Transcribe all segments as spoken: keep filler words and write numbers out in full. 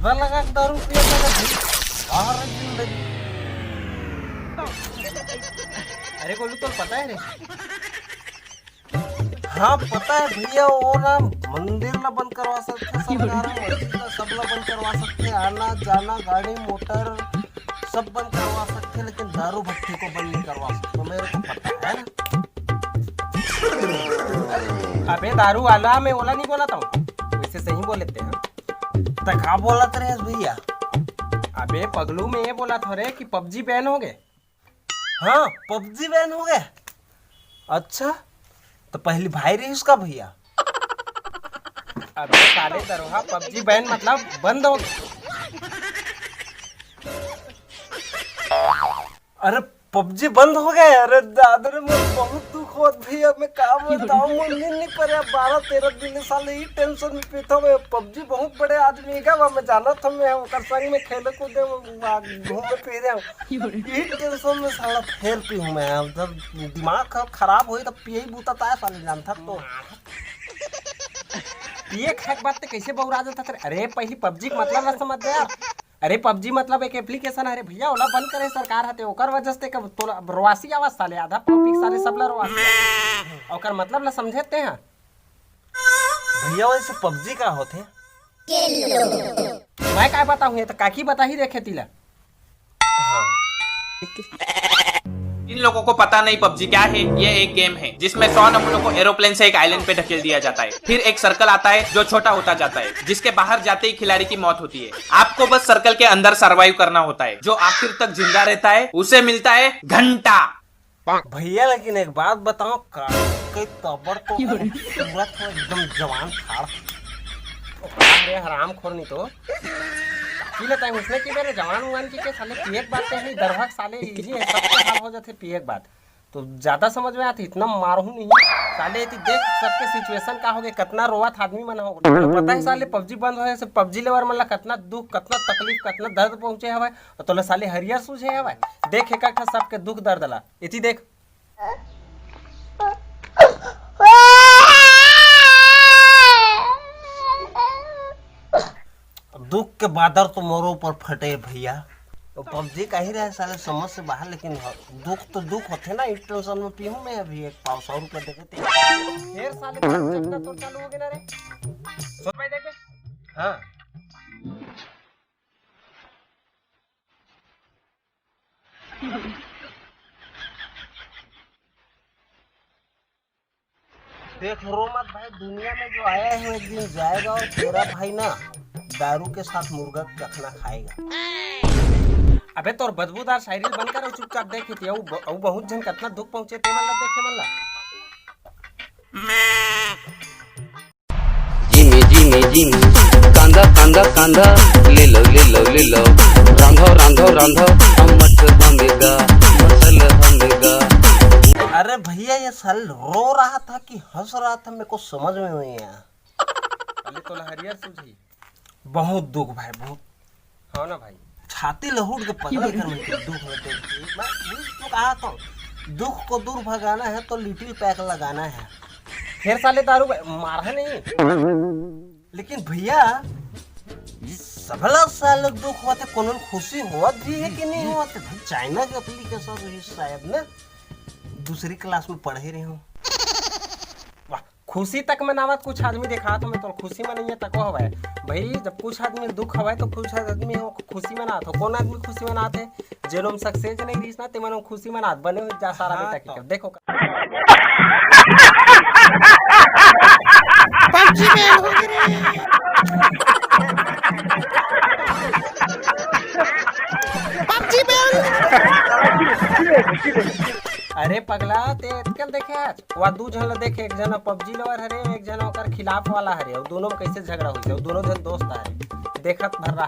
लगा के दारू पिए लगा जी। बाहर रख दिन लगी। अरे गोलू, तो पता है रे? हाँ, पता है भैया, वो ना मंदिर ला बंद करवा सकते सरकार, मस्जिद ला, सब ला बंद करवा सकते, आना जाना, गाड़ी मोटर सब बंद करवा सकते, लेकिन दारू भट्टी को बंद नहीं करवा सकते, मेरे को पता है ना। अबे दारू वाला, मैं ओला नहीं बोला था, वैसे सही बोले थे। त का बोलत रहे भैया? अबे पगलू, मैं ये बोला था रे कि पबजी बैन हो गए। हाँ, पबजी बैन हो गए। अच्छा, तो पहली भाई रही उसका भैया। अबे साले दरोहा, पबजी बैन मतलब बंद हो गए। अरे पबजी बंद हो गए? अरे दादा रे, मैं बहुत दुख होत भैया, मैं का बताऊं, मैं नींद नहीं पड़े। बारह तेरह दिन साले ही टेंशन में पीता मैं। पबजी बहुत बड़े आदमी का बा, मैं जाना था, मैं ओकर संग में खेले कूदे, वहाँ घूमे फिरे। यही टेंशन में साला फेल पी हूँ मैं। अब जब दिमाग ख-, खराब होई तब पियई बूता ताय साले जानता तो। पिए खाए के बाद ते कैसे बौरा जाता तेरे? अरे पहली पबजी के मतलब ना समझ जा। अरे पबजी मतलब एक एप्लीकेशन हरे भैया, ओला बंद करे सरकार हते, ओकर वजह से कब तोला रोवासी आवाज साले, आधा पब्लिक साले सबला रोवासी आवाज। ओकर मतलब ला समझे ते हैं? भैया वैसे पबजी का होथे? मैं काय बताऊं, ये तो काकी बताही रे खेती ला। हाँ। जिन लोगों को पता नहीं पबजी क्या है, ये एक गेम है जिसमें सौ नमूनों को एरोप्लेन से एक आइलैंड पे ढकेल दिया जाता है। फिर एक सर्कल आता है जो छोटा होता जाता है, जिसके बाहर जाते ही खिलाड़ी की मौत होती है। आपको बस सर्कल के अंदर सरवाइव करना होता है। जो आखिर तक जिंदा रहता है उसे मिलता है घंटा। भैया लेकिन एक बात बताओ, का कई तबड़ तो खूबसूरत हो, एकदम जवान ठाड़। अरे हराम खोर नहीं तो पी लेता है उसने कि मेरे जवान उवान की के साले पिए के बात है, दरभक साले इजी है, सबके हाल हो जाते पिए के बात। तो ज्यादा समझ में आते इतना मारहू नहीं साले। यदि देख सबके सिचुएशन का हो गए, कितना रोवत आदमी मन हो, पता है साले पबजी बंद होए से पबजी लेवर मन ला कितना दुख, कितना तकलीफ, कितना दर्द पहुंचे हवय, और तोला साले हरियर सूझे हवय। देख एक एक ठा सबके दुख दर्द ला, इति देख। दुख के बादर तो मोरो ऊपर फटे भैया। तो पबजी का ही रहे साले समझ से बाहर, लेकिन ह-, दुख तो दुख होथे ना, इस टेंशन में पीहूं मैं अभी एक पाव सौ रुपया देके ते। ढेर साले चलना तो चालू हो गया ना रे। सुन भाई देख बे। हाँ। देख रो मत भाई, दुनिया में जो आया है एक दिन जाएगा, और तेरा भाई ना दारू के साथ मुर्गा का चखना खाएगा। अबे तोर बदबूदार शायरी बंद कर, चुपचाप देख हित, अउ ब-, अउ बहुत झन कितना दुख पहुंचे ते मन ला देखे मन ला। जिमी जिमी जिमी कांदा कांदा कांदा ले लो ले लो ले लो रांधो रांधो रांधो अम्मट बमेगा मसल बमेगा। अरे भैया, ये साल रो रहा था कि हंस रहा था, मेरे को समझ में नहीं आया। अरे तो हरियर सूझी। बहुत दुख भाई, बहुत। हाँ ना भाई। छाती लहुट के पगला कर मैं दुख में देख के। मैं वही तो कहा था, दुख को दूर भगाना है तो लिटिल पैक लगाना है। फिर साले दारू बे-, मारा नहीं। लेकिन भैया, सबला साल दुख होते, कोनो खुशी होत भी है कि नहीं होते? भाई, चाइना के एप्लीकेशन रही शायद ना, दूसरी क्लास में पढ़े रहे हो। वाह, खुशी तक मनावत कुछ आदमी देखात हमें तो खुशी मनइया तको हवय। भाई, जब कुछ आदमी दुख हवय तो कुछ आदमी हो खुशी मनात हो। कौन आदमी खुशी मनात है? जेनो में सक्सेस नहीं रहीस ना, तेमन में खुशी मनात बने हो जा सारा हाँ, बेटा के तो। देखो का। पबजी बैन हो गई रे। PUBG ban. अरे पगला, ते एतकल देखे आज? वा दू झन ल देखे, एक झन पबजी लवर हरे, एक झन ओकर खिलाफ वाला हरे। अउ दोनों में कैसे झगड़ा होइस? अउ दोनों झन दोस्त हरे। देखत भर रहा।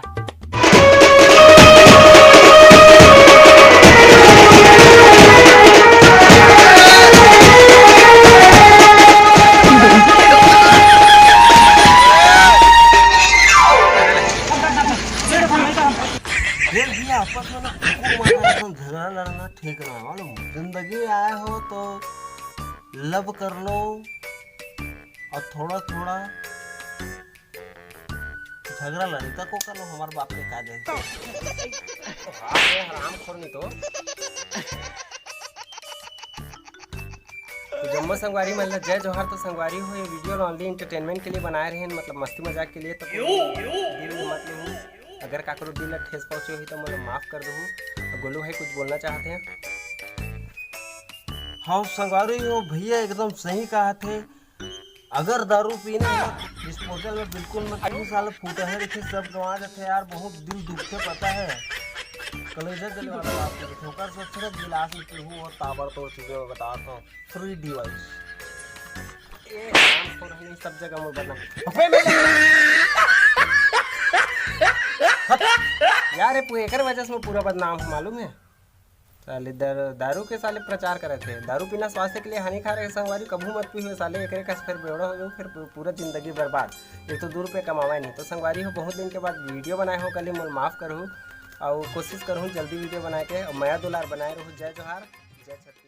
फिर भी आपस में ना कुकुर मारना, एकदम झगड़ा लड़ना ठीक ना है, मालूम? जिंदगी आए हो तो लव कर लो और थोड़ा थोड़ा झगड़ा लड़े तक ओकर लो, हमार बाप के का जाए। हाँ, ये हराम खोर नहीं तो। तो जम्मो संगवारी मन ला जय जोहार। तो संगवारी हो, ये वीडियो ला only entertainment के लिए बनाए रहे, मतलब मस्ती मजाक के लिए। तो दिल में मत लेहू, अगर काकरो दिल ला ठेस पहुँचे होही तो मोला माफ कर दहू। तो गोलू भाई कुछ बोलना चाहते हैं? हाँ संगवारी हो, भैया एकदम सही कहा थे। अगर दारू पीना है, डिस्पोजल में बिल्कुल मत पीहू, साले फूटहे रहिथे, सब गंवा जाथे यार, बहुत दिल दुखथे, पता है, कलेजा जले वाला बात करथे। ओकर से अच्छा गिलास में पीहू और ताबड़तोड़ चीजें में बता दो, फ्री डिवाइस। ये काम हो रहा नहीं, सब जगह में बदनाम। अबे मैं यार, ये पू-, एकर वजह से मैं पूरा बदनाम हूँ, मालूम है? साले दर-, दारू के साले प्रचार करत हे। दारू पीना स्वास्थ्य के लिए हानिकारक है संगवारी, कभू मत पीहू साले, एकरे कस फिर बेवड़ा हो जाऊ, फिर पू-, पूरा जिंदगी बर्बाद। एक तो दू रुपये कमावे नहीं, तो संगवारी हो, बहुत दिन के बाद वीडियो बनाए हो, कल मोल माफ करहू, और कोशिश करहूँ जल्दी वीडियो बनाए के, और मया दुलार बनाए रहू। जय जोहार, जय छत्तीसगढ़।